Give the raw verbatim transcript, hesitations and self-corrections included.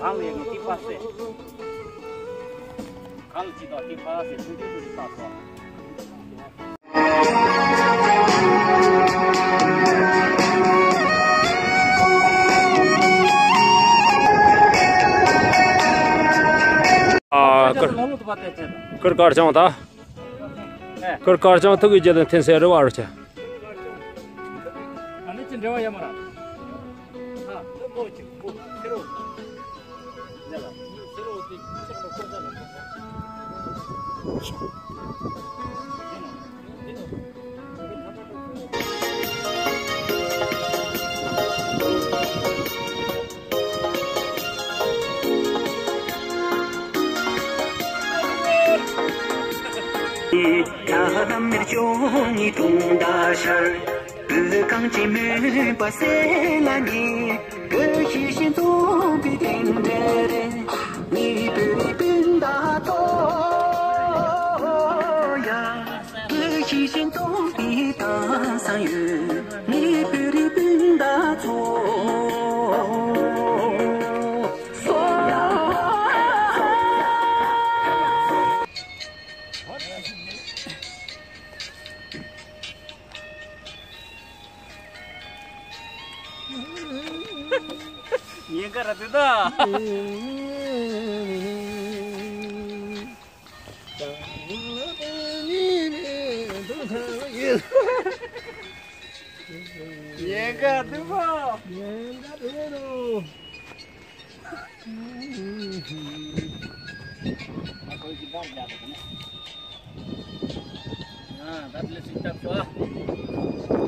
གང་ལ་ཡང་ཏི་ཕ་ཟེར། གང་ལ་ཅི་དང་ཏི་ཕ་ཟེར་ཆུང་ཆུང་དུ་རིག་པ་སོ། ཨ་ཀར་ཀར་ཀར་ཅང་ད། ཀར་ཀར་ཅང་ཐུག་གི་རྒྱལ་དུ་འཐེན་སའི་རི་བ་རུ་ཆ། ཨ་ནི་ཅི་འབྲེལ་བ་ཡ་མ་ར། ཨ་ཏོ་ཀོ་ཅི་ཀོ་ཁེ་རོ། ཡ་ལ་ཁེ་རོ་ཏི་ཅག་ལ་ཀོ་ཅག་ལ་ཀོ་ཅག། ད་ལམ་མེར་ཅོང་ངི་དུང་ད་ཤར། བོད་གངས་ཅན་མོན་པ་སེ་ལ་ནི། བོད་ཤི་ཤི་འཚོ་བའི་དེང་འདྲེ་རེད། ངའི་བོད་རིགས་སྤུན་ཟླ་ཚོ་ཡ། བོད་ཤི་ཤི་འཚོ་བའི་དྭངས་གཙང་ཡོད། ངའི་བོད་རིགས་སྤུན་ཟླ་ཚོ། ཉེན་ཁ་ར་དེ་ད། ཉེན་ཁ་དུ་བ། ཉེན་ཁ་དུ་བ། ཨ་ཁོའི་གི་བར་རྒྱག་པ་ན། ཨ་ད་དེ་ལས་སུ་བཏབ་ཤོག་ཨ།